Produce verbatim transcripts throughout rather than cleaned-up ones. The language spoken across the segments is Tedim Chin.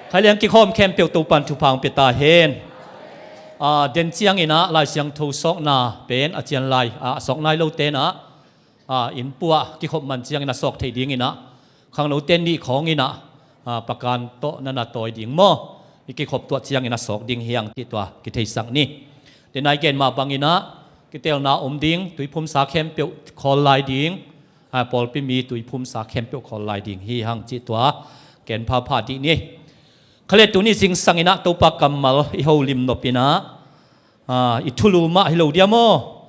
Khailiang kikhawm khempeuh Topan thupha hong pia ta hen. Aa, den ciangin ah Lai Siangtho sawkna pen a cian lai, aa, a sawk nai lote in ah, aa, inn puah kikhop man ciangin a sawk thei dingin ah, khangnote nih khawngin ah, aa, pakan tawh na na tawi ding maw? I kikhop tuah ciangin a sawk ding hi hang cih tua kitheisak ni. Denai gen mah bangin ah kitelna om ding, tuiphumsa khempeuh khawl lai ding, aa, pawlpi mi tuiphumsa khempeuh khawl lai ding hi hang cih tua ken phapha dih ni. Khaile tuni zingsangin ah Topa kammal i holim nopin ah, aa, i thulu mah hi lo dia maw?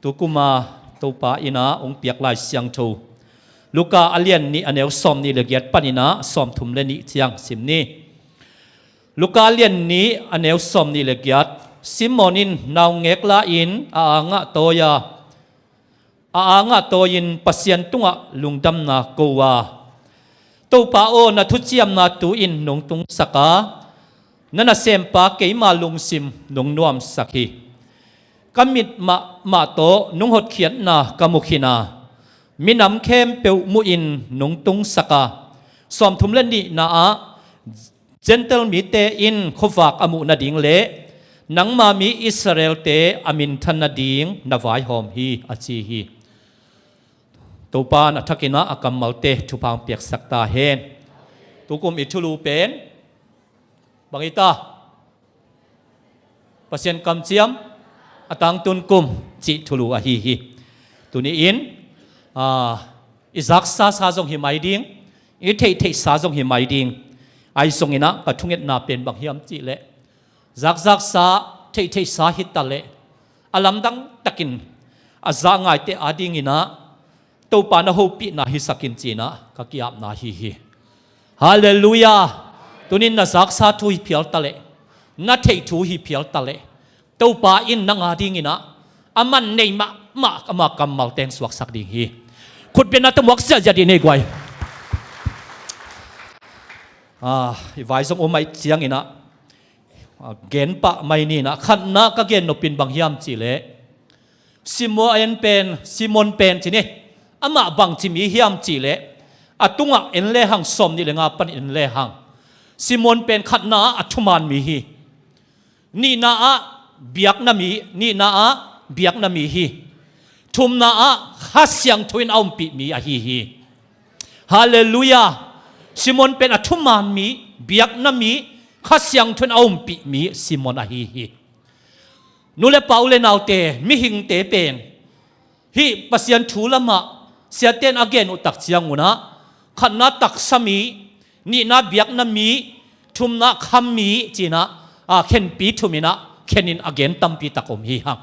Tukum a Topa in ah hong piak Lai Siangtho, Luka a lian nih a neu sawm nih le giat panin ah sawm thum le nih ciang sim ni. Luka a lian nih a neu sawm nih le giat. Simon in naungek la-in a angah tawi a, a angah tawi-in Pasian tungah lungdamna ko a, Topa aw, na thuciamna tu-in nong tungsak a, na nasempa keima lungsim nong nuamsak hi. Ka mit mahmah tawh nong hotkhiatna ka mu khin a, minam khempeuh muhin nong tungsak a, sawm thum le nihna ah Gentile mite in khuavak a muh nading le nangma mi Israel-te a minthan nading na vaihawm hi, a ci hi. Topa in a thakin ah a kammalte thupha hong piaksak ta hen. Tukum i thulu pen bang hi ta? Pasian kamciam a tangtun kum cih thulu ahi hi. Tuni-in, aa, i zaksa sa zong hi mai ding, i theihtheihsa zong hi mai ding. Ahi zongin ah ka thungetna pen bang hiam cih leh, zakzaksa, theihtheihsa hi ta leh, a lamdang takin a za ngaite adingin ah Topa na hopihna hisak in ci-in ah ka ki-apna hi hi. Halleluiah. Tunin na zaksa thu hi phial ta leh, na theih thu hi phial ta leh, Topa in nang adingin ah a man nei mahmah ama kammal teng suaksak ding hi. Khutbetna tawh muak ziahziah dih ni guai. Ah, i vai zong om ahih ciangin ah, ah, gen pah mai ni-in ah, khatna ka gen nopin bang hiam cih leh, Simon pen, Simon pen ci ni, amah bangci mi hiam cih leh, a tungah en lehang, sawm nih le nga pan en lehang, Simon pen khatna ah a thuman mi hi. Nihna ah biakna mi, nihna ah biakna mi hi. Thumna ah Kha Siangtho in a ompih mi ahi hi. Halleluiah. Simon pen a thuman mi, biakna mi, Kha Siangtho in a ompih mi Simon ahi hi. Nu le pa, u le naute, mihingte pen hih Pasian thu lamah siate'n a gen uh tak ciangun ah, khatna taksa mi, nihna biakna mi, thumna kham mi ci-in ah, aa, khenpi thumin ah khenin a gen tampi tak om hi hang.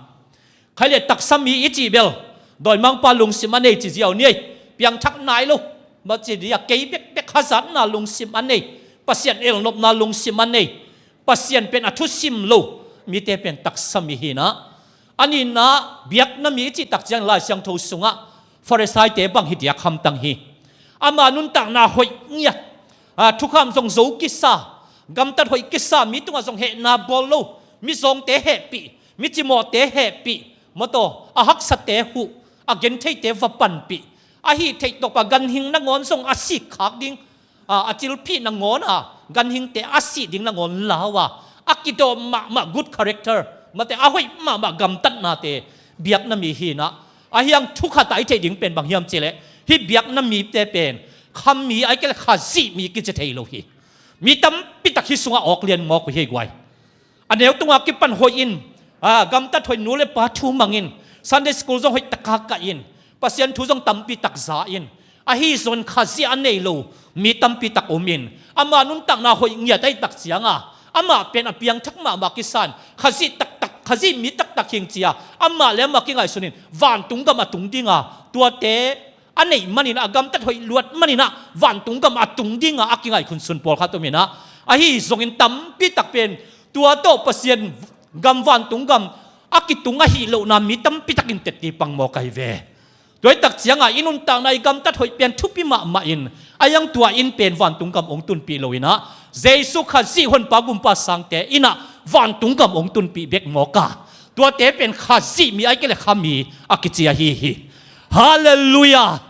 Khaile taksa mi i cih bel, dawimangpa lungsim a nei ci ziau ni ei, piangthak nai lo, ma ci dia, kei bekbek hazatna lungsim a nei, Pasian elnopna lungsim a nei, Pasian pen a thusim lo mite pen taksa mi hi-in ah. A nihna biakna mi i cih tak ciang Lai Siangtho sungah Farisaite bang hi diak hamtang hi. Ama nuntakna hoih ngiat, aa, thukham zong zo kisa, gamtat hoih kisa, mi tungah zong hehna bawl lo, mizawngte hehpih, micimawhte hehpih, mawtaw a haksate huh, a gentheite va panpih, a hih theih tawpah ganhing nangawn zong a sikkhak ding, a, a cilphih nangawn a, ganhingte a sih ding nangawn lau a, a kidawm mahmah good character, mate a hoih mahmah gamtatnate biakna mi hi-in ah. Ahi hang thukhat ah i theih ding pen bang hiam cih leh, hih biakna mite pen kham mi ahih kei leh Khazih mi kici thei lo hi. Mi tampi tak hih sungah awk lian mawk uh hi guai. A neu tungah kipan hoih in, aa, gamtat hoih, nu le pa thu mang in, Sunday school zong hoih taka kah in, Pasian thu zong tampi tak za in, ahi zongin Khazih a nei lo mi tampi tak om in, ama nuntakna hoih ngiat ahih tak ciangin amah pen a piangthak mahmah kisa-in, Khazih taktak, Khazih mi taktak hi ing ci-a amah le amah kingaihsun in, vantung gam a tung ding a, tuate a neih manin ah, a gamtat hoih luat manin ah, vantung gam a tung ding a, a kingaihsun pawlkhat om in ah. Ahi zongin tampi tak pen tua tawh Pasian gam, vantung gam a kitung ahih lohna mi tampi takin tetti pang mawk ahi ve. Tua ahih tak ciangin i nuntakna, i gamtat hoih pen thupi mahmah in, ahi hang tua in pen vantung gam hong tunpih lo in ah, Jesu Khazih Honpa Gumpa Sangte in ah vantung gam hong tunpih bek mawk a, tuate pen Khazih mi ahih kei leh kha mi a kici ahi hi. Halleluiah.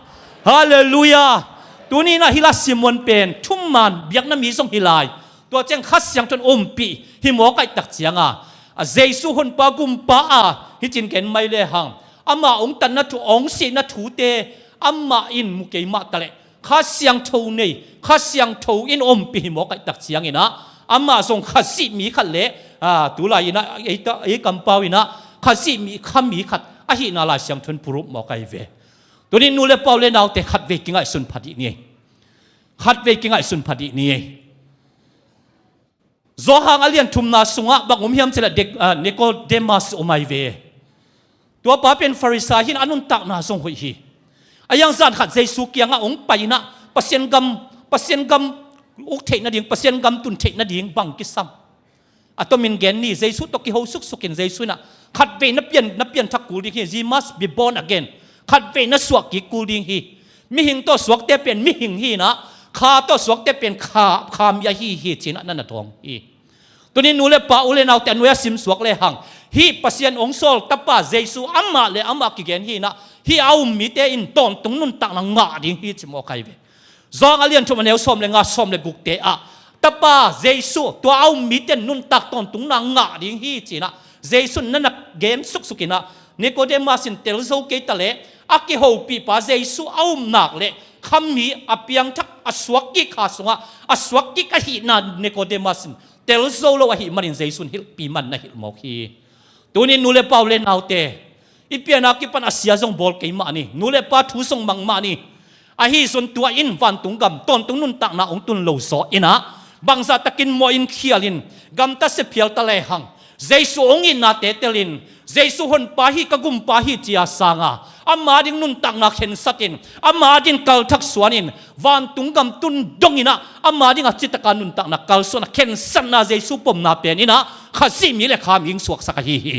Halleluiah. Tuni-in ah hih lai Simon pen thuman biakna mi zong hi lai, Tua ciang Kha Siangtho in ompih hi mawk ahih tak cianga, a Jesu honpa gumpa a hicin gen mai lehang, ama hong tatna thu, hong sihna thute amah in mu kei mah taleh Kha Siangtho nei, Kha Siangtho in ompih hi mawk ahih tak cianginah, amah zong Khazih mi khat le, a, tulai inah ei, ei kampau inah Khazih mi, kha mi khat ahihna Lai Siangtho in purup mawk ahi ve. Tuni nu le pa u le naute, khatvei kingaihsun pha dih ni. Khatvei kingaihsun pha dih ni. Johan a lian thumna sungah bang om hiam cih leh Dek-, ah, Nikodemas om ahi ve. Tua pa pen Farisai hi-in a nuntakna zong hoih hi. A hiang zan khat Jesu kiangah hong pai inah Pasian gam, Pasian gam uk theih nading, Pasian gam tun theih nading bang kisam. A tomin gen ni, Jesu tawh kiho suksukin Jesu inah, khatvei na pian, na pianthak kul ding hi, you must be born again. Khatvei na suah kik kul ding hi. Mihing tawh suakte pen mihing hi inah, kha tawh suakte pen kha, kha mi ahi hi ci-inah na na dawng hi. Tuni nu le pa, u le naute, a nuai a sim suak lehang, hih Pasian hong sawl Tapa Jesu amah le amah kigen hi inah, hih a um mite in tawntung nuntakna ngah ding hi ci mawk ahi ve. Johan a lian thum a neu sawm le nga, sawm le gukte ah, Tapa Jesu, tua a um mite in nuntak tawntungna ngah ding hi ci-inah Jesu in na na gen suksuk inah, Nikodemas in tel zo kei taleh, a kihopihpa Jesu a um nak le kha mi a piangthak, a suak kik kha sungah a suak kik ahihna Nikodemas in tel zo lo ahih manin Jesu in hilhpih man na hilh mawk hi. Tuni nu le pa, u le naute, i piana kipan a sia zong bawl kei mah ni, nu le pa thu zong mang mah ni. Ahi zong tua in vantung gam tawntung nuntakna hong tun lo zaw inah, bangzah takin mawh in khial in, gamta sia phial ta lehang, Jesu hong itnate telin, Jesu honpa hi, ka gumpa hi ci-a sanga, ama ding nuntakna khensat in, ama ding kalthak suan in, vantung gam tun dong inah ama dingah citaka nuntakna kalsuan a khensatna Jesu pomna pen inah Khazih mi le kha mi hong suaksak ahi hi.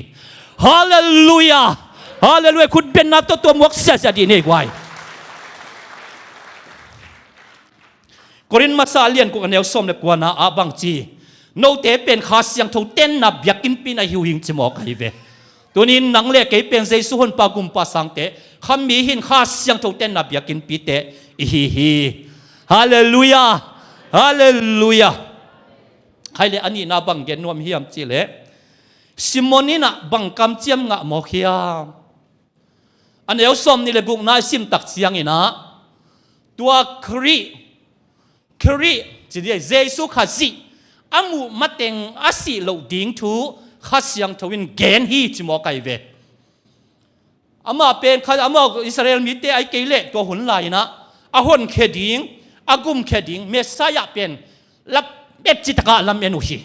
Halleluiah. Halleluiah. Khut benna tawh tua muak siasia dih nei guai. Korin masa a lian guk a neu sawm le kuana ah bang ci, note pen Kha Siangtho tenna biakinnpi na hi uh hing ci mawk ahi ve. Tunin nang le kei pen Jesu honpa gumpa sangte, kha mi hi-in Kha Siangtho tenna biakinnpite i hi hi. Halleluiah. Halleluiah. Khai le a nihna bang gen nuam hiam cih leh, Simon inah bang kamciam ngah mawk hiam? A neu sawm nih le gukna i sim tak cianginah, tua Khrih, Khrih ci dih, Jesu Khazih a muh mateng a sih loh ding thu Kha Siangtho in gen hi ci mawk ahi ve. Amah pen kha, amah Israel mite ahi kei leh tua hun lai-inah a honkhia ding, a gumkhia ding Messiah pen lap et citakah lam en uh hi.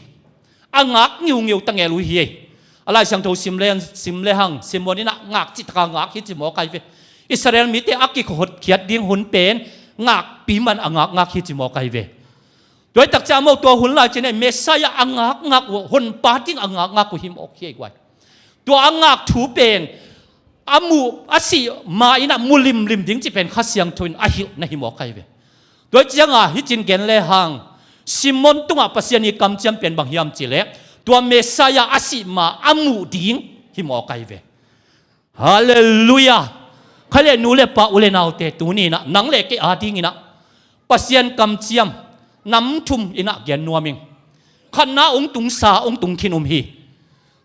A ngak ngiungeu ta ngel uh hi. A Lai Siangtho sim le, sim lehang, Simon inah ngak citaka ngak hi ci mawk ahi ve. Israel mite a kihotkhiat ding hun pen ngakpi man a ngakngak hi ci mawk ahi ve. Tua hi tak ciang amau tua hun lai cianginah Messiah a ngakngak uh, honpa ding a ngakngak uh hi mawk hi ei guai. Tua a ngak thu pen a muh, a sih ma inah mu limlim ding cih pen Kha Siangtho in a hilh na hi mawk ahi ve. Tua hi cianga hicin gen lehang, Simon tungah Pasian i kamciam pen bang hiam cih leh, tua Messiah a sih ma a muh ding hi mawk ahi ve. Halleluiah. Khai le nu le pa, u le naute, tuni inah nang le kei a dinginah Pasian kamciam nam thum inah gen nuam ing. Khatna hong tungsa, hong tungkhin um hi.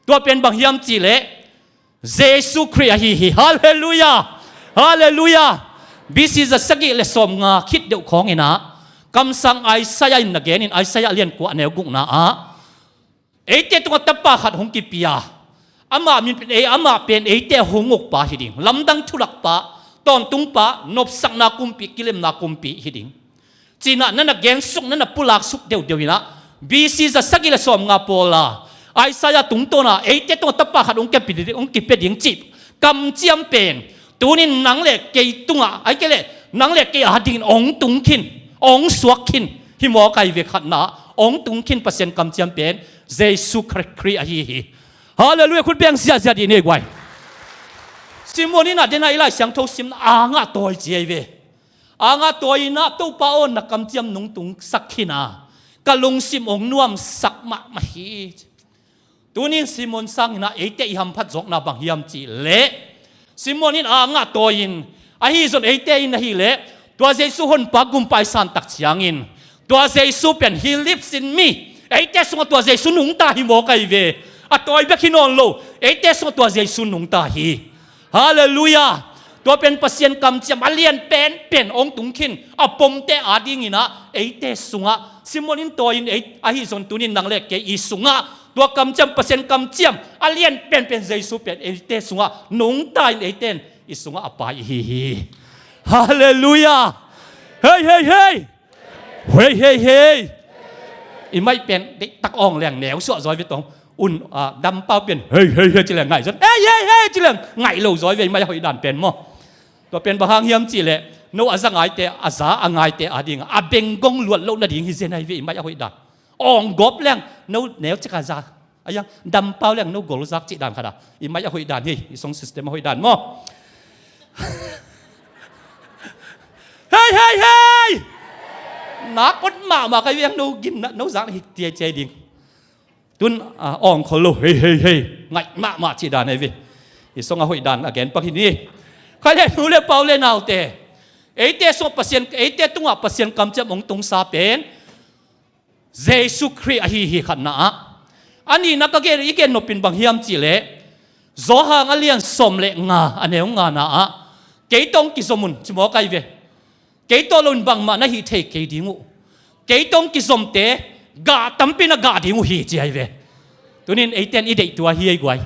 Tua pen bang hiam cih leh, Jesu Khrih ahi hi. Halleluiah. Halleluiah. B C za sagih le sawmnga khit deuh khawnginah kamsang Isaiah in na genin, Isaiah a lian kua a neu gukna ah, eite tungah tapa khat hong kipia, amah min pen ei, amah pen eite hong ukpa hi ding, lamdang thulakpa, tawntungpa, nopsakna kumpi, kilemna kumpi hi ding, ci-inah na na gensuk, na na pulaksuk deuhdeuh inah, B C za sagih le sawmnga pawla Isaiah tungtawna eite tungah tapa khat hong kipia, hong kipia ding cih kamciam pen tunin nang le kei tungah, ahi kei leh nang le kei a dingin hong tungkhin, hong suakkhin hi mawk ahi ve. Khatna hong tungkhin Pasian kamciam pen Jesu Khrih, Khrih ahi hi. Halleluiah. Khut beng ziahziah dih nei guai. Simon inah dena i Lai Siangtho simna a ngah tawi ci ahi ve. A ngah tawi inah, Topa aw, na kamciam nong tungsak khin a, ka lungsim hong nuamsak mahmah hi. Tunin Simon sanginah eite i hamphat zawkna bang hiam cih leh, Simon in a ngah tawi in, ahi zong eite in ahih leh tua Jesu honpa gumpa i san tak ciangin Tua Jesu pen, "He lives in me." Eite sungah tua Jesu nungta hi mawk ahi ve. A tawi bek hi nawn lo. Eite sungah tua Jesu nungta hi. Halleluiah. Tua pen Pasian kamciam a lian penpen hong tung khin a pomte adingin ah eite sungah, Simon in tawi in ei, ahi zong tunin nang le kei i sungah tua kamciam, Pasian kamciam a lian penpen Jesu pen eite sungah nungta in eite in i sungah a pai ihi hi. Halleluiah. Hei, hei, hei. Hei, hei, hei. I maih pen deihtak awng leng neu suah zaw ve tong. Un, ah, dampau pen hei, hei, hei ci leng ngaih zaw. Hei, hei, hei ci leng ngaih lo zaw ve, i maih a hoih dan pen maw. Tua pen bang hang hiam cih leh, no a za ngaite, a za a ngaite ading a benggong luat loh nading hi zen ahi ve, i maih a hoih dan. Awng gawp leng no neu cik a za. A yang dampau leng no gol zak cih dan khat a, i maih a hoih dan hi, i song system a hoih dan maw. Hei, hei, hei. Nak ot mahmah ka i veng no gim na, no zak na hik tiaitiai ding. Tun, ah, awng khol lo, hei, hei, hei. Ngaih mahmah cih dan ahi ve. I song a hoih dan a gen pak hi ni. Khai le nu le pau le naute, eite sungah Pasian, eite tungah Pasian kamciam hong tungsa pen Jesu Khrih ahi hi, khatna ah. A nihna ka gen, i gen nopin bang hiam cih leh, Johan a lian sawm le nga, a neu ngana ah, "Kei tawh hong kizom un," ci mawk ahi ve. "Kei tawh loin bangmah na hih thei kei ding uh. Kei tawh hong kizomte gah tampi na gah ding uh hi," ci ahi ve. Tunin eite in i deih tua hi ei guai.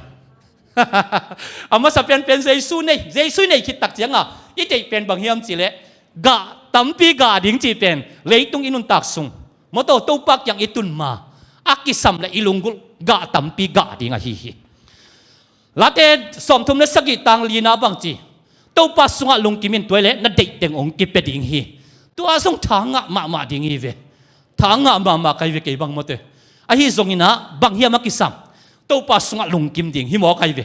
A masa penpen Jesu nei, Jesu i nei khit tak ciangah i deih pen bang hiam cih leh, gah tampi gah ding cih pen leitung i nuntak sung, mawtaw Topa kiang i tun ma, a kisam le i lunggulh gah tampi gah ding ahi hi. Late sawmthum le sagih tang lina bang ci, Topa sungah lungkim in, tua leh na deih teng hong kipia ding hi. Tua zong tha ngah mahmah ding hi ve. Tha ngah mahmah ka hi ve kei bang mawte. Ahi zongin ah bang hiam a kisam? Topa sungah lungkim ding hi mawk ahi ve.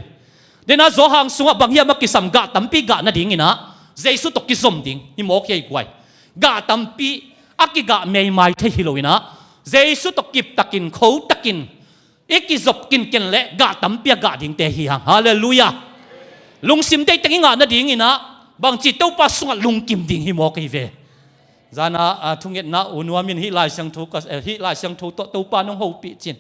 Dena Johan sungah bang hiam a kisam? Gah tampi gah nadingin ah Jesu tawh kizom ding hi mawk hi ei guai. Gah tampi a kigah meimai thei hi loin ah Jesu tawh kiptakin, khotakin i kizop kinken leh gah tampi a gah dingte hi hang. Halleluiah. Lungsim deih teng i ngah nadingin ah bangci? Topa sungah lungkim ding hi mawk ahi ve. Zana, ah, thungetna U Nuam in hih Lai Siangtho ka, eh, hih Lai Siangtho tawh Topa nong hopih cin,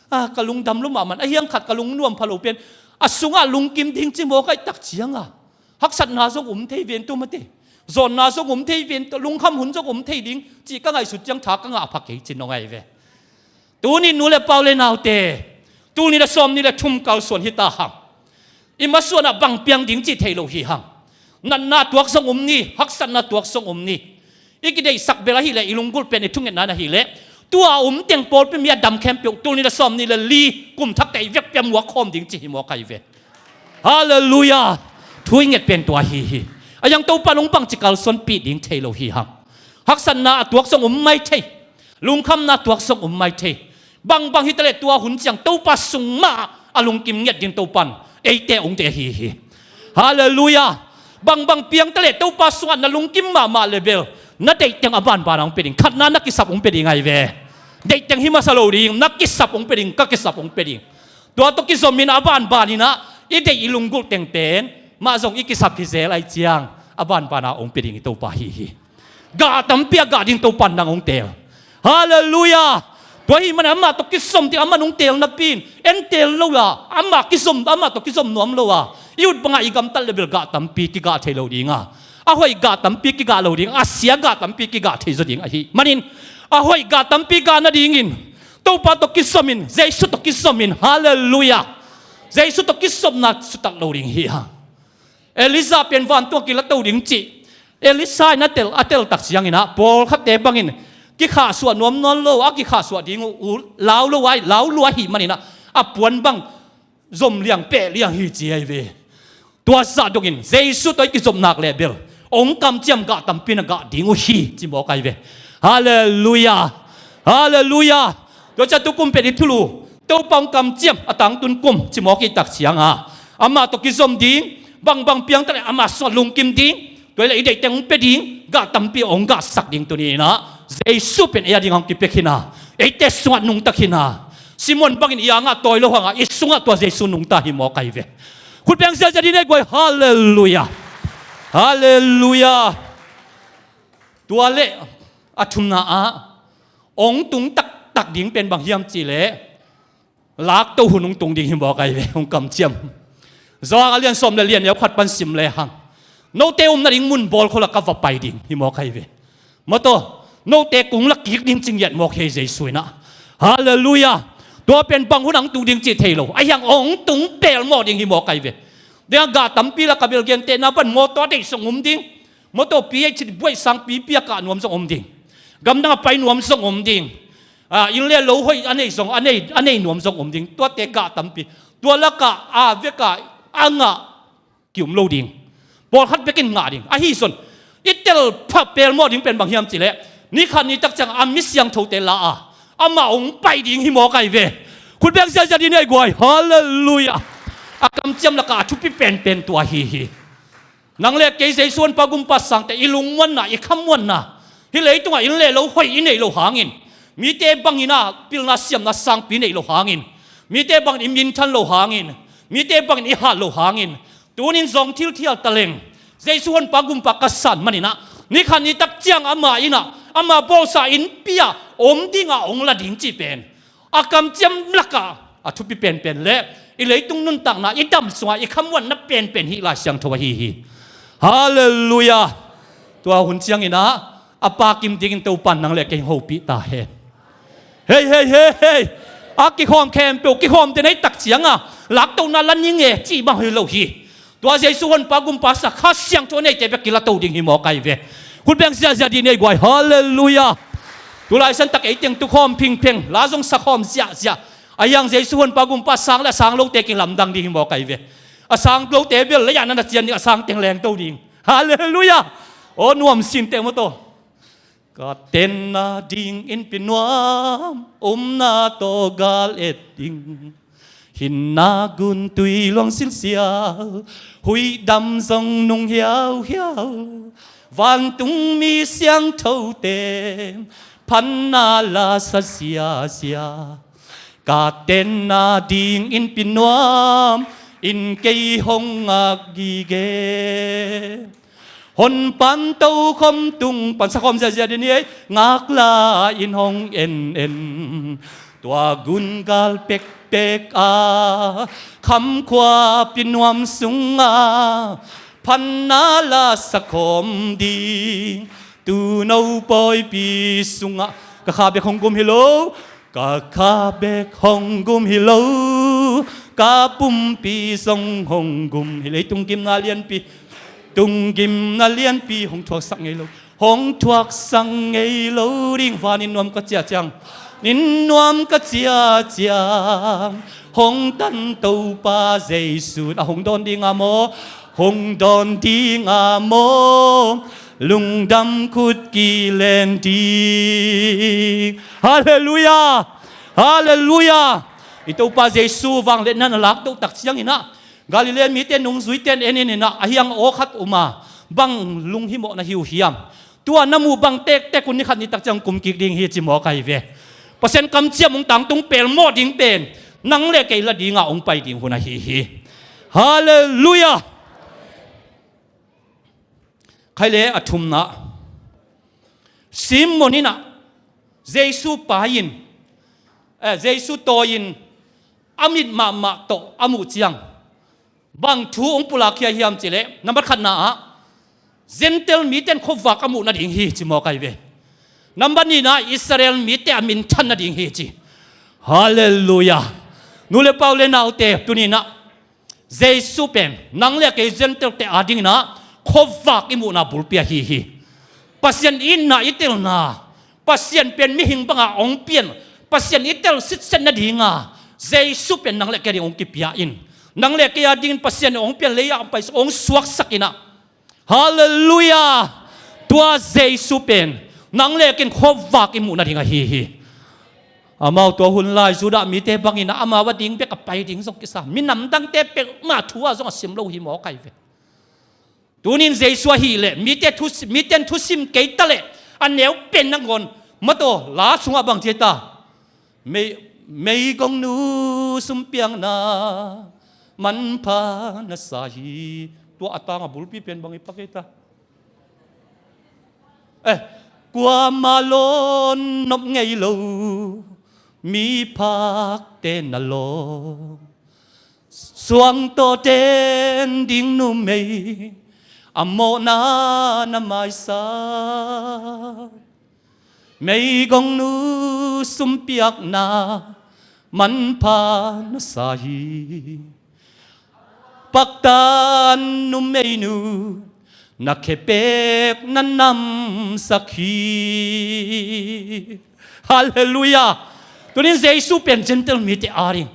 ah, ka lungdam lua mahmah. A hiang khat ka lungnuam pha lo pen, a sungah lungkim ding ci mawk ahi tak ciangah haksatna zong um thei ven tua mate, zawnna zong um thei ven tua, lungkham hun zong um thei ding cih ka ngaihsut ciang tha ka ngah pha kei cin nong ahi ve. Tuni nu le pau le naute, tul nih le sawm nih le thum kalsuan hi ta hang. I masuanah bang piang ding cih thei lo hi hang. Natna tuak zong um ni, haksatna tuak zong um ni. I kideihsak bel ahih leh i lunggulh pen i thungetna na hih leh, tua um teng pawlpi mi a dam khempeuh tul nih le sawm nih le li kum thakte i vekpi a muak khawm ding cih hi mawk ahi ve. Halleluiah. Thu i nget pen tua hi hi. A yang Topa nong bangci kalsuanpih ding thei lo hi hang. Haksatna a tuak zong um mai thei. Lungkhamna tuak zong um mai thei. Bangbang hi ta leh tua hun ciang Topa sung mah a lungkim ngiat ding Topa in eite hong deih ahi hi. Halleluiah. Bangbang piang ta leh Topa sungah na lungkim mahmah leh bel, na deih teng a banbana hong pia ding. Khatna na kisap hong pia ding ahi ve. Deih teng hi masa lo ding, na kisap hong pia ding, ka kisap hong pia ding. Tua tawh kizomin a banbanin ah i deih i lunggulh teng pen mah zong i kisap hi zel ahih ciang a banbana hong pia ding i Topa hi hi. Gah tampi a gah ding Topa in nang hong teel. Halleluiah. Tua ahih manin amah tawh kizom ding amah hong teel napi in, en teel lo a, amah kizom, amah tawh kizom nuam lo a i ut bangah i gamtat leh bel gah tampi kigah thei lo ding a, a hoih gah tampi kigah lo ding, a sia gah tampi kigah thei zaw ding ahih manin, a hoih gah tampi gah nadingin Topa tawh kizomin, Jesu tawh kizomin. Halleluiah. Jesu tawh kizomna sutak lo ding hi hang. Elijah pen vantung a kilato ding cih Elisha in a tel, a tel tak ciangin ah pawlkhatte bangin kikhahsuah nuam nawn lo, a kikhahsuah ding uh lau lo a, lau lua ahih manin ah a puan bang zom liang peh liang hi ci ahi ve. Tua zah dongin Jesu tawh i kizop nak leh bel hong kamciam gah tampi na gah ding uh hi ci mawk ahi ve. Halleluiah. Halleluiah. Tua ciang tu kum pen i thulu Topa hong kamciam a tangtun kum ci mawk i tak ciang a, amah tawh kizom ding, bangbang piang ta leh amah sungah lungkim ding, tua leh i deih teng hong pia ding, gah tampi hong gahsak ding tuni in ah Jesu pen ei a ding hong kipia khin a, eite sungah nungta khin a, Simon bangin i angah tawi lo hangah i sungah tua Jesu nungta hi mawk ahi ve. Khut beng ziahziah dih ni ei guai. Halleluiah. Halleluiah. Tua leh a thumna ah Ong tung taktak ding pen bang hiam cihleh, laktoh hun ong tung ding hi mawk ahi ve, ong kamciam. Johan a lian sawm le lian neu khat pan sim le hang, note um nading mun bawl khol a ka va pai ding hi mawk ahi ve. Mawtaw, note kung la kik ding ci ngiat mawk hi Jesu in ah. Halleluiah. Tua pen bang hun ang tung ding cih thei lo, ahi hang ong tung pelmawh ding hi mawk ahi ve. Deng a gah tampi lak a bel gentehna pan mawtaw a deih zong om ding. Mawtaw pi ei cit buaih sangpi pi a kah nuam zong om ding. Gamdang a pai nuam zong om ding. Ah, inn le lo hoih a nei zong, a nei, a nei nuam zong om ding. Tuate gah tampi. Tua lakah a vekah a ngah ki-um lo ding. Pawlkhat bekin ngah ding. Ahi zong i tel pha pelmawh ding pen bang hiam cihleh, ni khat ni tak ciang a mi siangthote la a, amah ong pai ding hi mawk ahi ve. Khut beng ziahziah dih ni ei guai. Halleluiah. A kamciam lakah a thupi penpen tua hi hi. Nang le kei Jesu Honpa Gumpa sangte i lungmuanna, i khamuanna, hih leitungah inn le lo hoih i neih loh hangin, mite bangin ah pilna siamna sangpi neih loh hangin, mite bangin i minthan loh hangin, mite bangin i hat loh hangin, tunin zong thil thial taleng Jesu Honpa Gumpa ka san manin ah, ni khat ni tak ciang amah in ah, amah bawlsa innpi ah om dingah ong la ding cih pen a kamciam lakah a thupi penpen le i leitung nuntakna, i dam sungah i khamuanna penpen hih Lai Siangtho ahi hi. Halleluiah. Tua hun ciangin ah a pakim dingin Topan nang le kei hopih ta hen. Hei, hei, hei, hei. A kikhawm khempeuh, kikhawmte nei tak cianga laktohna la ning e cih bang hi lo hi. Tua Jesu Honpa Gumpa sa Kha Siangtho neite bek kila to ding hi mawk ahi ve. Khut beng ziahziah dih ni ei guai. Halleluiah. Tulai santak ei teng tukhawm phingpheng, la zong sakhawm ziahziah. Ahi hang Jesu Honpa Gumpa sang le a sang lote kilamdang ding hi mawk ahi ve. A sang lote bel lei ah na na cian ding, a sang teng leng to ding. Halleluiah. Aw nuam sinte mawtaw. Ka tenna ding innpi nuam, omna tawh gal et ding. Hinna gun tui luang silsial, huihdam zong nung hiauhiau. Vantung mi siangthote phanna la sa ziahziah. Ka tenna ding innpi nuam in kei hong ngak gige. Honpan tokhom tung pan sakhawm ziahziah dih ni ei, ngakla in hong en en. Tua gungal pekpek a khamkhuapi nuam sunga phanna la sakhawm ding. Tuuno pawipi sungah ka kha bek hong gum hi lo, ka kha bek hong gum hi lo, ka pumpi zong hong gum hi lo. Leitung gimna lianpi, tung gimna lianpi hong thuaksak ngei lo, hong thuaksak ngei lo ding. Vanin nuam ka ciah ciang, nin nuam ka ciah ciang, hong tan Topa Jesu a hong dawn ding a maw, hong dawn ding a maw, lungdam khut kilen ding. Halleluiah. Halleluiah. I Topa Jesu vangliatna na laktoh tak ciangin ah Galilee mite nungzuite in en in ah, ahi hang aw khat um a, bang lunghimawh na hi uh hiam? Tua na muh bang tektek un ni khat ni tak ciang kum kik ding hi ci mawk ahi ve. Pasian kamciam ong tangtung pelmawh ding pen nang le kei la dinga ong pai ding hun ahi hi. Halleluiah. Khai le a thumna, Simon in ah Jesu pai-in, eh, Jesu tawi-in a mit mahmah tawh a muh ciang bang thu ong pulak khia hiam cihleh, nambat khatna ah Gentile mite in khuavak a muh nading hi ci mawk ahi ve. Nambat nihna ah Israel mite a minthan nading hi ci. Halleluiah. Nu le pa u le naute, tuni-in ah Jesu pen nang le kei Gentile te adingin ah khuavak i muhna bulpi ahi hi. Pasian itna i telna, Pasian pen mihing banga ong pian, Pasian i tel sitset nadinga Jesu pen nang le kei ading ong kipia in, nang le kei adingin Pasian ong pian, lei-ah ong pai, ong suaksak in ah. Halleluiah. Tua Jesu pen nang le kei in khuavak i muh nading ahi hi. Amau tua hun lai Judah mite bangin ah amau ading bek a pai ding zong kisa, minam dangte peuhmah thu ah zong a sim lo hi mawk ahi ve. Tunin Jesu ahih leh mite thu, mite in thusim kei ta leh a neu pen nangawn, mawtaw, la sungah bang ci ta? Mei, meigongnu sumpiakna manpha na sa hi. Tua a tang a bulpi pen bang i pak ei ta? Eh, Kuamah lawn nop ngei lo miphakte na lawm, suangtawh ten ding numei a mawhna na maisak. Meigongnu sumpiakna manpha na sa hi. Paktan numeinu na khepek na namsak hi. Halleluiah. Tunin Jesu pen Gentile mite ading,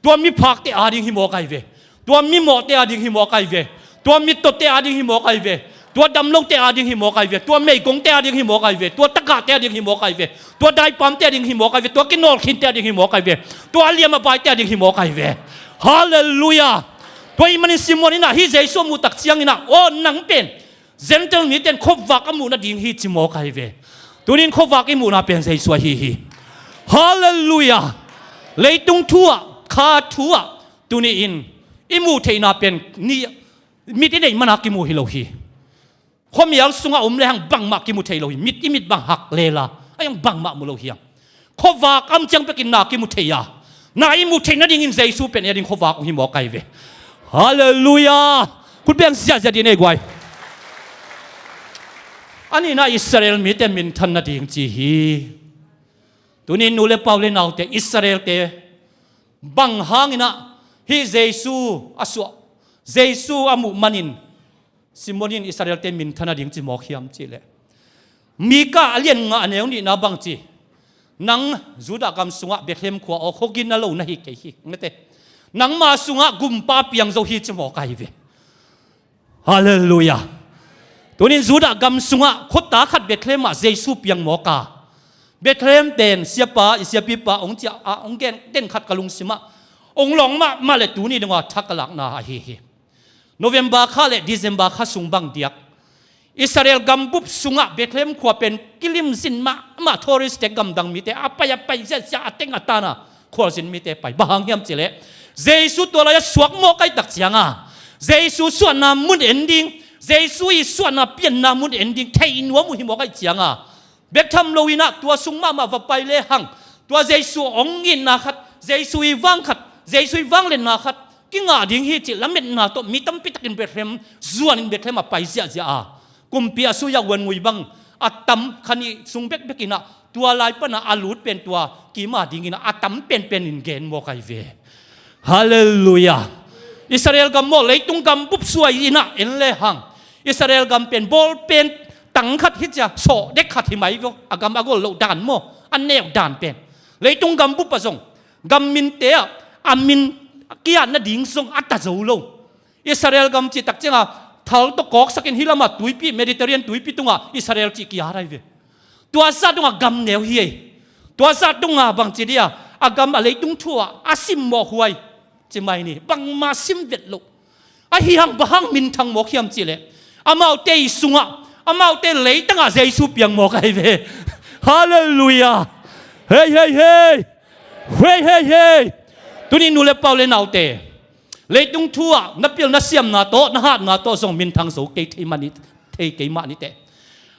tua miphakte ading hi mawk ahi ve. Tua mimawhte ading hi mawk ahi ve. Tua mittote ading hi mawk ahi ve. Tua damlote ading hi mawk ahi ve. Tua meigongte ading hi mawk ahi ve. Tua tagahte ading hi mawk ahi ve. Tua daipamte ading hi mawk ahi ve. Tua kinawlkhinte ading hi mawk ahi ve. Tua a liam a baite ading hi mawk ahi ve. Halleluiah. Tua ahih manin Simon in ah hih Jesu a muh tak ciangin ah, aw, nang pen Gentile mite in khuavak a muh nading hi, ci mawk ahi ve. Tunin khuavak i muhna pen Jesu ahi hi. Halleluiah. Leitung thu ah, kha thu ah, tuni-in i muh theihna pen ni, mit i neih mana kimu hi lo hi. Khuamial sungah om lehang bangmah kimu thei lo hi. Mit i mit bang hak lela, a hang bangmah mu lo hi hang. Khuavak a om ciang bekin na kimu thei a, na i muh theih nadingin Jesu pen ei ading khuavak hong hi mawk ahi ve. Halleluiah. Khut beng ziahziah dih ni ei guai. A nihna, Israel mite minthan nading ci hi. Tunin nu le pa, u le naute, Israelte bang hangin ah hih Jesu a suah, Jesu a muh manin Simon in Israelte minthan nading ci mawk hiam cih leh, Mika a lian nga a neu nihna bang ci, nang Judah gam sungah Bethlehem khua aw, khuagina lo na hi kei hi, nete. Nangma sungah gumpa piang zo hi, ci mawk ahi ve. Halleluiah. Tunin Judah gam sungah khuata khat Bethlehem ah Jesu piang mawk a, Bethlehem ten siapa, i siapipa hong ciah a, hong gen den khat ka lungsim ah hong lawng mahmah leh tuni dong a thak a lakna ahi hi. November kha le December kha sung bang diak, Israel gambup sungah Bethlehem khua pen kilimzin mahmah, tourist te, gamdang mite a pai a pai ziahziah, a teng a tan a khualzin mite pai. Bang hang hiam cih leh, Jesu tua lai-ah suak mawk ahih tak ciang a, Jesu suahna mun en ding, Jesu i suahna pianna mun en ding thei nuam uh hi mawk ahih ciang a, bek tham lo-in ah tua sung mahmah va pai lehang, tua Jesu hong itna khat, Jesu i vang khat, Jesu i vangliatna khat kingah ding hi cih lametna tawh mi tampi takin Bethlehem zuanin Bethlehem a pai ziahziah a, kumpi a sui a uan ngui bang a tam, kha nih sung bekbek in ah tua lai pan a a lut pen tua kim a dingin ah a tam penpen in gen mawk ahi ve. Halleluiah. Israel gam maw, leitung gambup suai in ah en lehang, Israel gam pen ball pen tang khat hi cia, sawh dek khat hi mai vua, a gam a gol loh dan maw, a neu dan pen. Leitung gambup ah zong gam minte ah a min kiat nading zong a ta zo lo. Israel gam cih tak ciangin thal tawh kawksakin hih lamah tuipi, Mediterranean tuipi tungah Israel cih kiat ahi ve. Tua zah dongah gam neu hi ei. Tua zah dongah bangci dia, a gam, a leitung thu ah a simmawh huai ci mai ni, bangmah sim vet loh. Ahi hang bang hang minthang mawk hiam cih leh, amaute i sungah, amaute leitangah Jesu piang mawk ahi ve. Halleluiah. Hei, hei, hei. Hei, hei, hei. Tuni nu le pa, u le naute, leitung thu ah na pil na siamna tawh, na hatna tawh zong minthang zo kei thei mah ni, thei kei mah ni teh.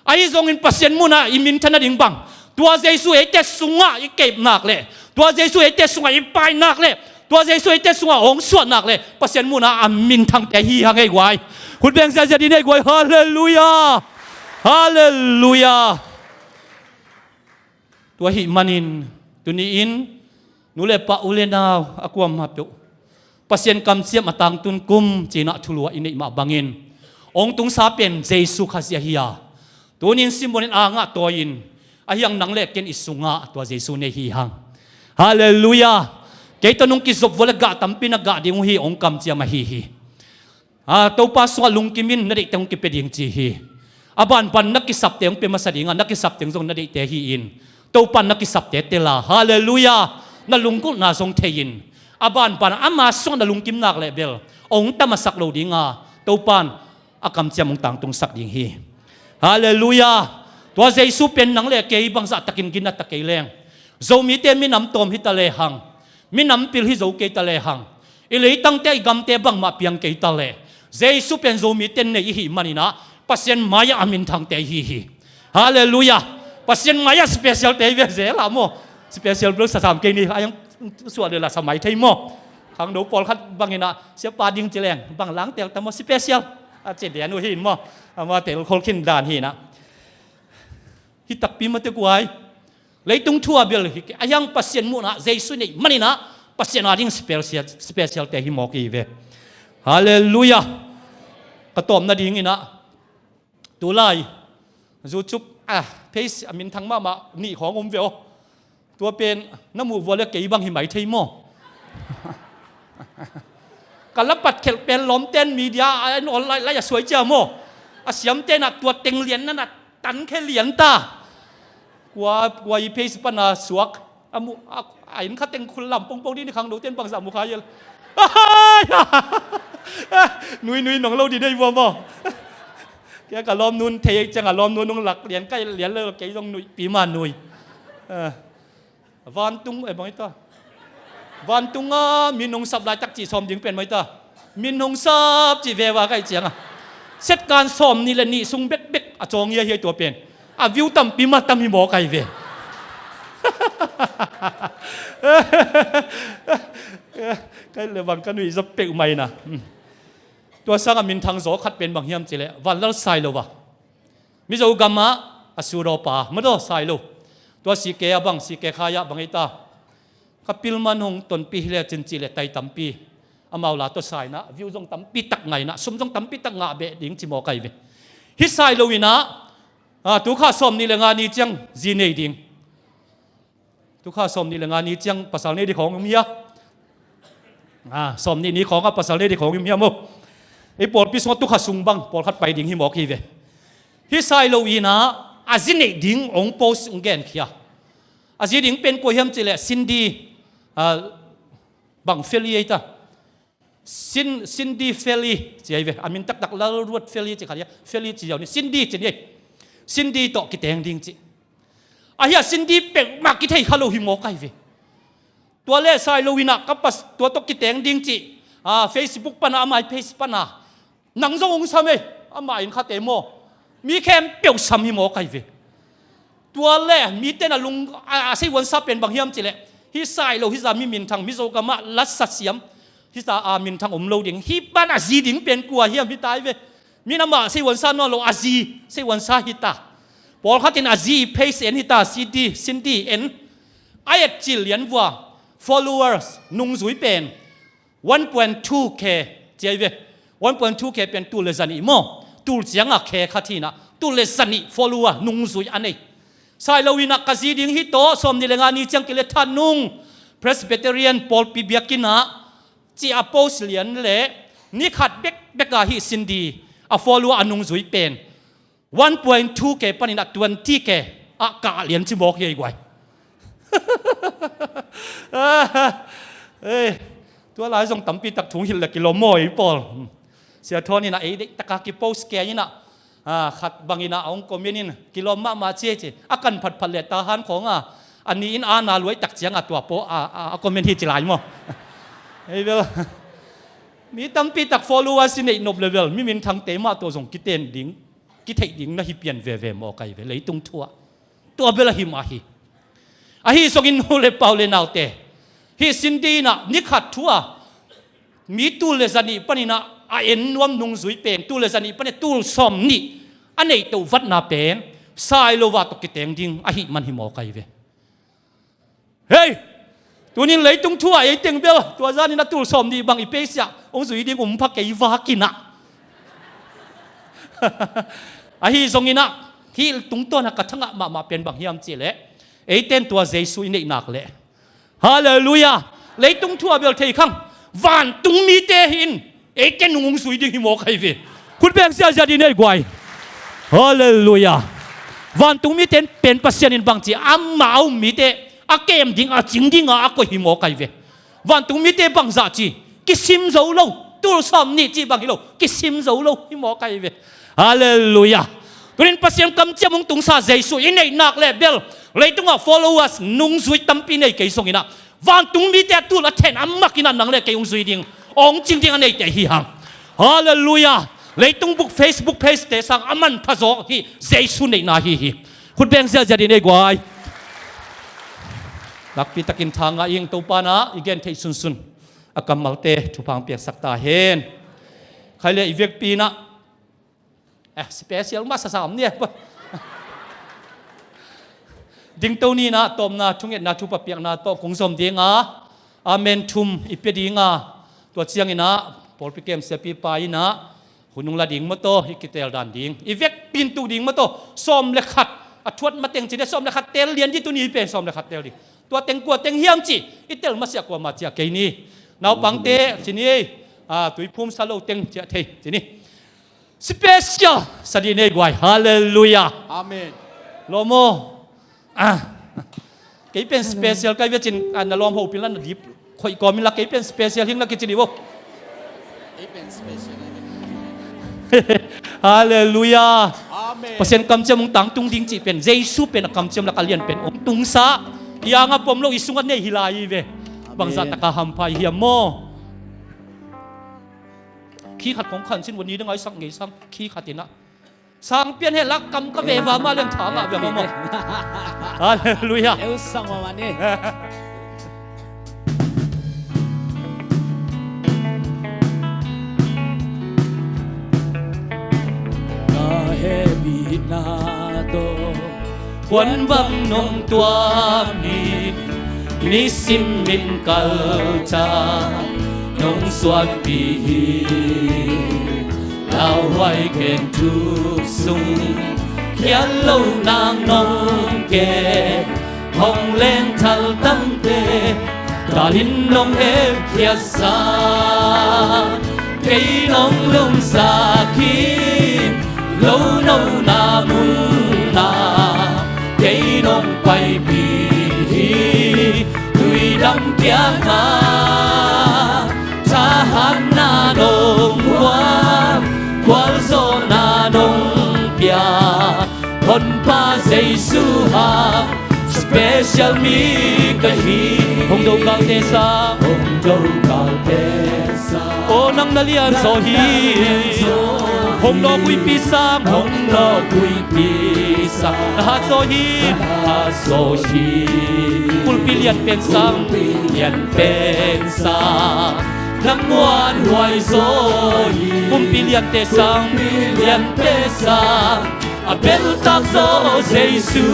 Ahi zongin Pasian munah i minthan nading bang, tua Jesu eite sungah i keep nak leh, tua Jesu eite sungah i pai nak leh, tua Jesu eite sungah hong suah nak leh, Pasian munah a minthangte hi hang ei guai. Khut beng ziahziah dih ni ei guai. Halleluiah. Halleluiah. Tua ahih manin tuni-in nu le pa, u le nau, a kuamah peuh, Pasian kamciam a tangtun kum ci-in ah thulu ah i neih mah bangin, hong tungsa pen Jesu Khazih ahi a, tuni-in Simon in a ngah tawi-in, ahi hang nang le ken i sungah tua Jesu nei hi hang. Halleluiah. Kei tawh nong kizop vua leh gah tampi na gah ding uh hi, hong kamciam ahi hi. A, Topa sungah lungkim in, na deihte hong kipia ding ci hi. A banban na kisapte hong pia masa ding a, na kisapte zong na deihte hi-in, Topa na kisapte tel a, halleluiah, na lunggulhna zong thei-in, a banban ama sungah na lungkim nak leh bel hong ta masak lo ding a, Topa in a kamciam hong tangtungsak ding hi. Halleluiah. Tua Jesu pen nang le kei bangzah takin gina ta kei leng, Zomite minam tawm hi ta lehang, minam pil hi zo kei ta lehang, i leitangte, i gamte bangmah piang kei ta leh, Jesu pen Zomite nei i hih manin ah Pasian mai-ah a minthangte i hi hi. Halleluiah. Pasian mai-ah special te hi ve, zel ah maw. Special bel sa sam kei ni, a hiang suah le la sa mai thei maw. Khangno pawlkhat bangin ah, siapa ding ci leng bang lang tel ta maw, special a ci den uh hi in maw. Ama tel khol khin dan hi in ah. Hi takpi mah teh guai. Leitung thu a bel hi kei, a hiang Pasian muhna Jesu neih manin ah Pasian a ding special, special te hi mawk hi ve. Halleluiah. Ka tawpna dingin ah, tulai YouTube ah, page a minthang mahmah nih khawng om ve aw. Tua pen na muh vua le kei bang hi mai thei maw. Ka la patkhelh pen lawmten media a en online lai a suai cia maw. A siamten ah tua teng lian na na tankhia lian ta. Kua, kua i page pana suak a muh a, a inn kha teng khul lam pongpong ding ni, khangnoten bangzah mu kha hial. Nui nui nong lo ding nei vua maw. Kei ka lawmnu'n thei ei ciang a lawmnu'n nong lak lian kai lian lo, kei zong nuihpi ma nui. Vantung, eh, bang hi ta. Vantung a min hong sap laitak cih sawm ding pen mah hi ta. Min hong sap cih veva kai ciang a, setkan sawm nih le nih sung bekbek a cawng hiahiai tua pen a view tampi mah tam hi mawk ai ve. Kai le bang ka nuih zaw peuhmah in ah. Tua sangah minthang zaw khat pen bang hiam cih leh Vanlal Sailo a, Mizo gamah a sudawpa madaw Sailo. Tua sike a bang, sike khai ah bang ei ta. Ka pilman hong tonpih hi lecin cih leh tai tampi amau la tawh sa in ah, view zong tampi tak ngah in ah, sum zong tampi tak ngah beh ding ci mawk ai ve. Hih Sailo in ah, ah, tukha sawm nih le nga ni ciang zi nei ding. Tukha sawm nih le nga ni ciang pasal nei ding khawng om hia? Ah, sawm nih ni khawng a pasal nei ding khawng om hia maw? Ei pawlpi sungah tukha sung bang pawlkhat pai ding hi mawk hi ve. Hih Sailo in ah a zi neih ding hong post hong genkhia. A zi ding pen kua hiam cih leh Cindy, ah, bang Feli ei ta. Cin-, Cindy Feli ci ai ve. A min taktak Lalruat Feli ci kha dia. Feli ci ziau ni. Cindy ci ni ei. Cindy tawh kiteng ding ci. Ahi a Cindy peuhmah kithei kha lo hi mawk ai ve. Tua le Sailo in ah ka pas, tua tawh kiteng ding ci. Ah, Facebook pana, amai page pana. Nang zong hong sam ei. Amah in khate maw. Mi khempeuh sam hi mawk ai ve. Tua le mite na lung a, a seihuansa pen bang hiam cih leh, hih Sailo hih zah mi minthang, Mizo gamah latsa siam hih zah a minthang om lo ding. Hih pan a zi ding pen kua hiam hi ta ai ve. Min amah seihuansa nawn lo, a zi seihuansa hi ta. Pawlkhat in a zi page en hi ta, Cindy, Cindy en. A et cil lian vua, followers nungzui pen one point two K ci ai ve. One point two K pen tul le zanih maw. Tul ciangah K khat hi in ah, tul le zanih follower nungzui a nei. Sailo in ah ka zi ding hi tawh, sawm nih le nga ni ciang kile Thanung Presbyterian pawlpi biakinn ah ci a post lian le, ni khat bekbek ah hih Cindy a follower a nungzui pen one point two K panin ah twenty K ah kah lian ci mawk hi ei guai. Eh, tua lai zong tampi tak thu hong hilh le kilawm maw ei pawl. Sia Thawn in ah ei deih taka kipost kei in ah, ah, khat bang in ah a hong comment in kilawm mahmah ci ei ci. A kan phatphat le Tahan khawng a, a ni in a na luai tak ciang a tua paw a, a, a comment hi ci lai maw. Ei bel. Mi tampi tak followers i neih nop le bel mi minthangte mah tawh zong kiten ding, kitheih ding na hi pian veve mawk ai ve leitung thu ah. Tua bel ahi mah hi. Ahi zongin nu le pa u le naute, hih Cindy in ah ni khat thu a mi tul le zanih panin ah a en nuam nungzui pen, tul le zanih panin tul sawm nih a neih toh vatna pen Sailo a tawh kiteng ding ahih man hi mawk ai ve. Hei! Tunin leitung thu ah ei teng bel tua zanin a tul sawm nih bang i page ah hong zui ding um pha kei vak in ah. Ahi zongin ah hih tungtawn ah ka thangah mahmah pen bang hiam cih leh, eiten tua Jesu i neih nak leh, halleluiah, leitung thu ah bel thei khang, vantung mite hi in eite nung hong zui ding hi mawk ai ve. Khut beng ziahziah dih ni ei guai. Halleluiah. Vantung mite in pen Pasian in bang ci, amah a um mite a kem ding, a cing ding a a koih hi mawk ai ve. Vantung mite bangzah ci, kisim zo lo, tul sawm nih ci bang hi lo, kisim zo lo hi mawk ai ve. Halleluiah. Tunin Pasian kamciam hong tungsa Jesu i neih nak leh bel leitungah followers nungzui tampi nei kei zongin ah, vantung mite a tul a then a mak in ah nang le kei hong zui ding, hong cing ding a neite hi hang. Halleluiah. Leitung buk Facebook page te sang a manpha zaw hi Jesu neihna hi hi. Put beng ziahziah dih ni ei guai. Nakpi takin tha ngah ing. Topa in ah i gen theih sunsun a kammalte thupha hong piaksak ta hen. Khai le i vekpi in ah, eh, special masa sam ni eh. Dingto ni in ah tawpna thungetna thupha piakna tawh kong zom ding a, amen thum i pia ding a, tua ciangin ah pawlpi kem siapipa in ah hun hong la ding maw taw, i kitel dan ding, i vekpi in tuk ding maw taw, sawm le khat a thuat mateng ci ni, sawm le khat tel lian dih tuni pen, sawm le khat tel dih. Tua teng kua teng hiam cih i tel masiah kuamah ciah kei ni. Naupangte ci ni, ah, tuiphum sa lo teng ciah thei ci ni. Special sa dih ni ei guai. Halleluiah. Amen. Lawm aw. Ah. Kei pen special kai vecin, ah, na lawm hopih la na dip khoih kawm in la, kei pen special hing la kici dih bo. Kei pen special. Halleluiah. Amen. Pasian kamciam hong tangtung ding cih pen, Jesu pen a kamciam lak a lian pen hong tungsa. I ang a pom lo, i sung a nei hi lai hi ve. Bangzah taka hampha i hiam maw? Khi khat kong khan sin, vun ni dang ai sak ngei sang khi khat in ah sang pian he lak kam ka veva ma lian tha ngah bia maw. Halleluiah. Eu sang ma ma ni. Ka hehpihna tawh kuan bang nong tuam hi. Nisim in kaltak nong suanpih hi. Lauhuai keng thu sung khian lo nang nong ke, hong leng thal tamte talin nong hepkhiatsa. Kei nong lungsak hi, lo nona munah kei nong paipih hi. Tuidam kiangah thahatna nong guan, gualzawhna nong pia. Honpa Jesu hang special mi ka hi. Hong dokalte sang, hong dokalte sang, aw nang na lian zaw hi. Hong nawkhuipi sang, hong nawkhuipi sang, na hat zaw hi. Na hat zaw hi. Pulpi lian pen sang, pulpi lian pen sang, nang muanhuai zaw hi. Pumpi liante sang, pumpi liante sang, a beltak zaw Jesu.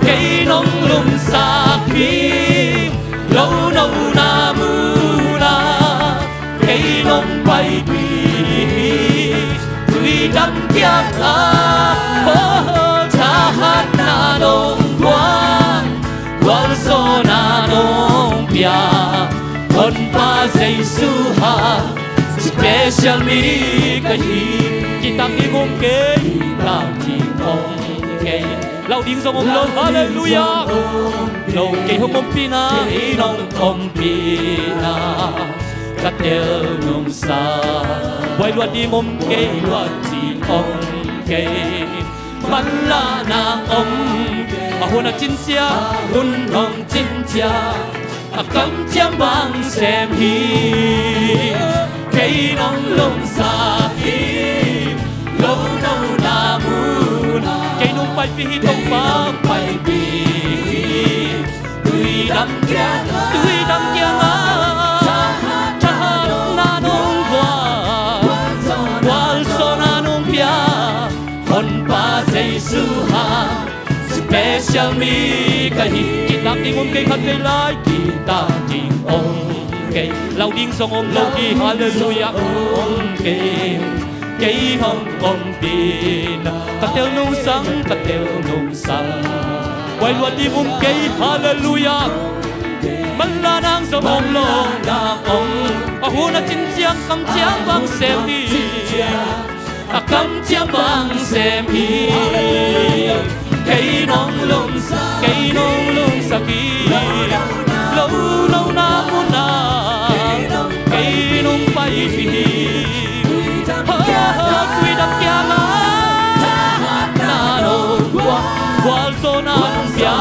Kei nong lungsak hi, lo nona munah kei nong paipih hi. Tuidam kiangah, oh, thahatna nong guan, gualzawhna nong pia. Honpa Jesu hang special mi ka hi. Kitak ding om kei, kitak ding om kei. Lau ding zong om lo, halleluiah. Lo kei hong ompih na, kei nong ompih na ka tel nungsa. Buai luat ding om kei, luat ding om kei. Manlahna om kei. A hun a cin ciang, a hun hong cin ciang, a kamciam bang sem hi. Kei nong lungsak hi, lo nona munah kei nong paipih hi, Topa. Paipih hi. Tuidam kiangah, tuidam kiangah thahatna nong guan, gualzawhna nong pia. Honpa Jesu hang special mi ka hi. Kitak ding om kei, khat kei lai, kitak ding om kei. Lau ding zong om lo hi, halleluiah. Om kei, kei hong ompih na ka tel nungsang, ka tel nungsang. Buai luat ding om kei, halleluiah. Manlahna zong om lo, a hun a cin ciang, kamciam bang sem hi. A kamciam bang sem hi. Kei nong lungsak, kei nong lungsak hi. Lo nona munah kei nong paipih hi. Tuidam kiangah thahatna nong guan, gualzawhna nong pia.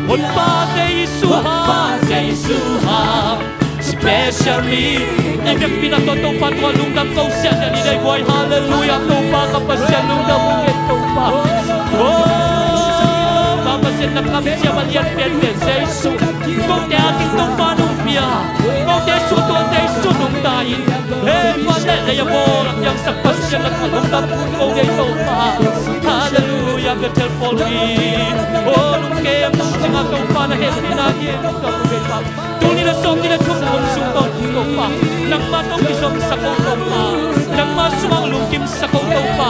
Honpa Jesu hang, Honpa Jesu hang, special me. I biakpiakna tawh Topa tungah lungdam ko siah, tua ni dai buai. Halleluiah, Topa ka Pasian, lungdam ung ei Topa. Oh, Pa Pasian, na kamciam a lian pian pen Jesu. Kote a ding Topa nong pia, kote sung tawh Jesu nong tai. Hei, pa leh lei a bawl a piangsak Pasian, na tungah lungdam ko ei Topa. Halleluiah, Bethel pawl hi. Oh, lungkem nong cing a Topa, na hehpihna hi ei Topa. Tul nih le sawmnih le thum kum sung tawh Topa, nangmah tawh kizomsa ko Topa, nangmah sungah lungkimsa ko Topa.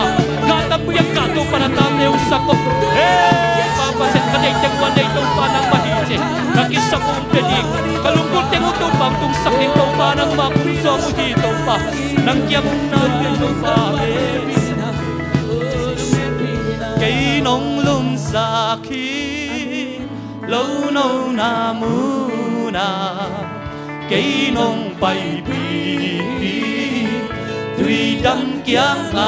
Gah tampi a gah Topa na tate uh sa ko. Hei, Pa Pasian, ka deih teng uh a nei Topa nangmah hi ci. Ka kisap uh hong pia ding, ka lunggulh teng uh Topa hong tungsak ding Topa, nangmah kum sawm uh hi Topa. Nang kiang hong nai uh hi Topa. Kei nong lumsak hi. Lo nona munah kei nong paipih hi. Tuidam kiangah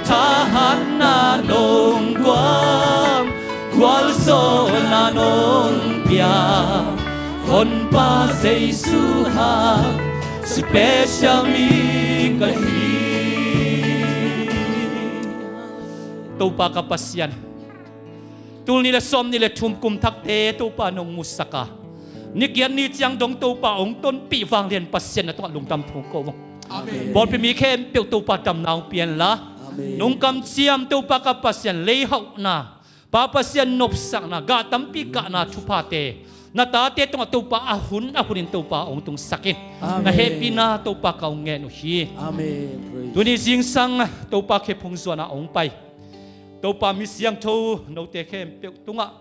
thahatna nong guam, gualzawhna nong pia. Honpa Jesu hang special mi ka hi. Topa ka Pasian, tul nih le sawmnih le thum kum thakte Topa nong musak a, ni giat ni ciang dong Topa hong tonpih vanglian Pasian, na tungah lungdam thum ko. Amen. Pawlpi mi khempeuh Topa damna hong pia inla. Amen. Nong kamciam Topa ka Pasian, leihauhna, Pa Pasian nopsakna, gah tampi gahna thuphate na tate tungah Topa a hun a hunin Topa hong tungsak in. Amen. Na hehpihna Topa ka hong ngen uh hi. Amen. Praise. Tuni zingsang Topa khephung zuanah hong pai Topa mi siangtho note khempeuh tungah,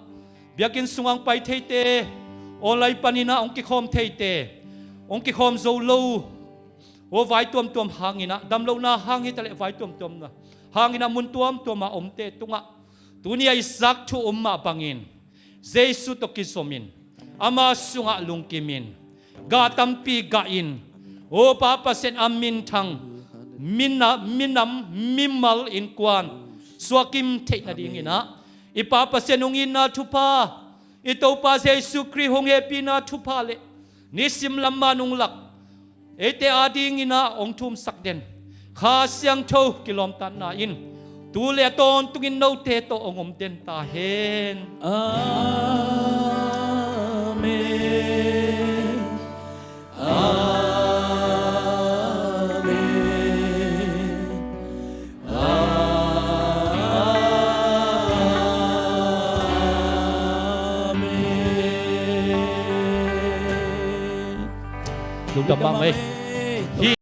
biakinn sungah hong pai theite, online paninah hong kikhawm theite, hong kikhawm zo lo, aw vai tuamtuam hanginah, damlohna hang hitaleh vai tuamtuamna hanginah mun tuamtuamah omte tungah, tuni a i zak thu om mah bangin Jesu tawh kizomin, ama sungah lungkimin, gah tampi gahin, aw Pa Pasian a minthang, mina-, minam mimal innkuan suahkim theih nadinginah, i Pa Pasian hong itna thupha, i Topa Jesu Khrih hong hehpihna thupha le nisim lam man hong lak eite adinginah hong thumsak den Kha Siangtho kilawmtatna in tu le a tawntungin note tawh hong om den ta hen. Amen. Amen. Amen. Lungdam mahmah ei.